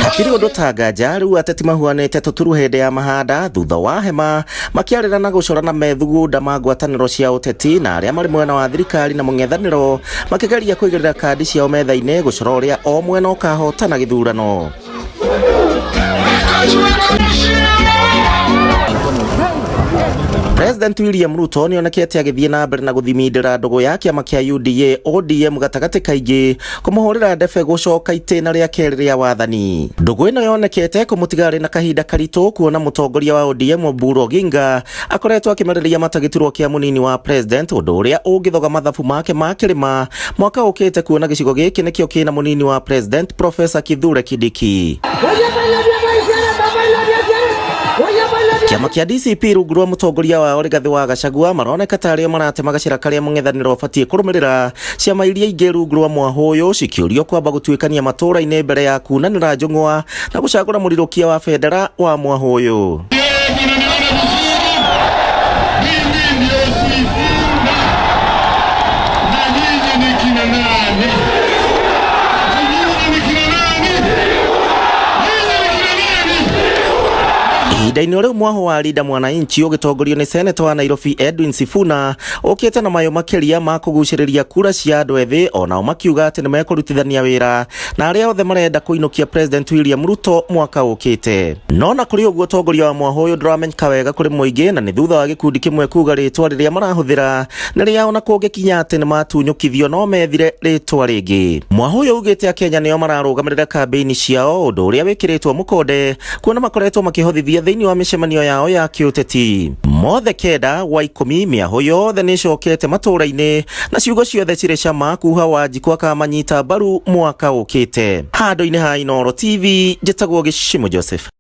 Hatirĩ ũndũ ta nganja rĩu ateti mahuanĩte tũturu hĩndĩ ya mahanda thutha wa hema makĩarĩra na gũcorana methugunda ma ngwatanĩro cia ũteti na arĩa marĩ mwena wa thirikari na mũng'ethanĩro makĩgeria kũigĩrĩra kandi ciao metha-inĩ gũcora ũrĩa o mwena ũkahotana gĩthurano. President William Ruto nĩonekete agĩthiĩ na mbere na gũthimindĩra ndũgũ ya kĩama kĩa UDA ODM gatagatĩ kaingĩ kũmũhũrĩra ndebe gũcoka itĩna rĩa kerĩ rĩa wathani. Ndũgũ ĩno yonekete kũmũtiga arĩ na kahinda karitũ kuona mũtongoria wa ODM Oburu Oginga akoretwo akĩmereria mata gĩturwa kĩa mũnini wa president ũndũ ũrĩa ũngĩthoga mathabu make ma kĩrĩma mwaka ũkĩte kuona gĩcigo gĩkĩ nĩkĩo kĩna mũnini wa president Professor Kithure Kindiki. Kĩama kĩa DCP rungu rwa mũtongoria wao Rigathĩ wa Gachagua maroneka ta arĩo maratema gacĩra karĩa mũng'ethanĩro ũbatiĩ kũrũmĩrĩra ciama iria ingĩ rungu rwa mwahũyũ cikĩũrio kwamba gũtuĩkania matũũra-inĩ mbere ya kunanĩra njũng'wa na gũcagũra mũrirũkia wa bendera wa mwahũyũ. Ihinda-inĩ o rĩu mwahũ wa Linda Mwananchi ũgĩtongorio nĩ seneta wa Nairobi Edwin Sifuna ũkĩte na mayũ makĩria ma kũgucĩrĩria kura cia andũ ethĩ onao makiuga atĩ nĩmekũrutithania wĩra na arĩa othe marenda kũinũkia President William Ruto mwaka ũkĩte. No na kũrĩ ũguo ũtongoria wa mwahũ ũyũ ndũramenyeka wega kũrĩ mũingĩ na nĩ thutha wa gĩkundi kĩmwe kuga rĩtwa rĩrĩa marahũthĩra nĩ rĩao na kũngĩkinya atĩ nĩ matunyũkithio no methire rĩtwa rĩngĩ. Mwahũ ũyũ ugĩte Akenya nĩo mararũgamĩrĩra kambĩini ciao ũndũ ũrĩa wĩkĩrĩtwo mũkonde kuona makoretwo makĩhothithia thĩinĩ wa mĩcemanio yao ya kĩũteti. Mothe kenda gwa ikũmi mĩahũ yothe nĩ ĩcokete matũũra-inĩ na ciugo ciothe cirĩ cama kuha Wanjikũ akamanyita mbaru mwaka ũkĩte. Handũ-inĩ ha Inooro TV njĩtagwo Gĩcimũ Joseph.